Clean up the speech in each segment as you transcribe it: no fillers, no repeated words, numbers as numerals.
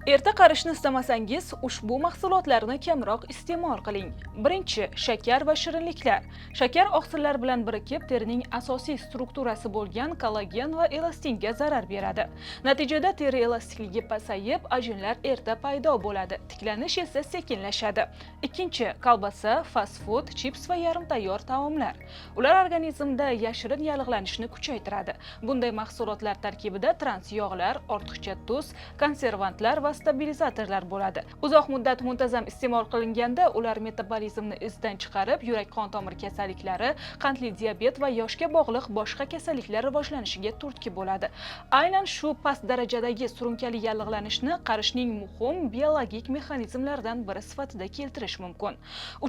Erta qarishni istamasangiz, ushbu mahsulotlarni kamroq iste'mol qiling. Birinchi, shakar va shirinliklar. Shakar oqsillar bilan birikib, terining asosiy strukturasi bo'lgan kollagen va elastinga zarar beradi. Natijada teri elastikligi pasayib, ajinlar erta paydo bo'ladi, tiklanish esa sekinlashadi. Ikkinchi, kolbasa, fast food, chips va yarim tayyor taomlar. Ular organizmda yashirin yallig'lanishni kuchaytiradi. Bunday mahsulotlar tarkibida trans yog'lar, ortiqcha tuz, konservantlar va stabilizatorlar bo'ladi. Uzoq muddat muntazam iste'mol qilinganda ular metabolizmni izdan chiqarib, yurak-qon tomir kasalliklari, qandli diabet va yoshga bog'liq boshqa kasalliklar rivojlanishiga turtki bo'ladi. Aynan shu past darajadagi surunkali yallig'lanishni qarishning muhim biologik mexanizmlaridan biri sifatida keltirish mumkin.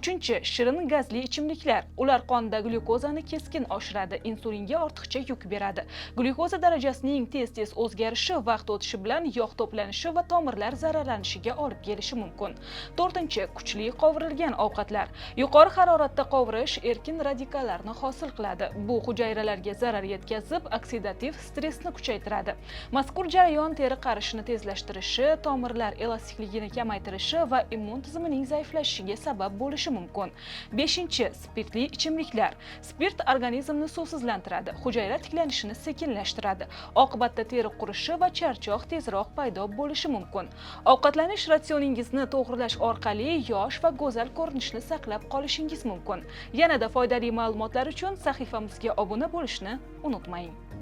Uchinchi, shirin gazli ichimliklar. Ular qonda glyukozani keskin oshiradi, insulinga ortiqcha yuk beradi. Glyukoza darajasining tez-tez o'zgarishi vaqt o'tishi bilan yog' to'planishi va tomirlar zararlanishiga olib kelishi mumkin. To'rtinchi, kuchli qovurilgan ovqatlar. Yuqori haroratda qovurish erkin radikallarni hosil qiladi. Bu hujayralarga zarar yetkazib, oksidativ stressni kuchaytiradi. Mazkur jarayon teri qarishini tezlashtirishi, tomirlar elastikligini kamaytirishi va immun tizimining zaiflashishiga sabab bo'lishi mumkin. Beshinchi, spirtli ichimliklar. Spirt organizmni suvsizlantiradi, hujayra tiklanishini sekinlashtiradi. Oqibatda teri qurishi va charchoq tezroq paydo bo'lishi mumkin. Ovqatlanish ratsioningizni to'g'rilash orqali yosh va go'zal ko'rinishni saqlab qolishingiz mumkin. Yanada foydali ma'lumotlar uchun sahifamizga obuna bo'lishni unutmang.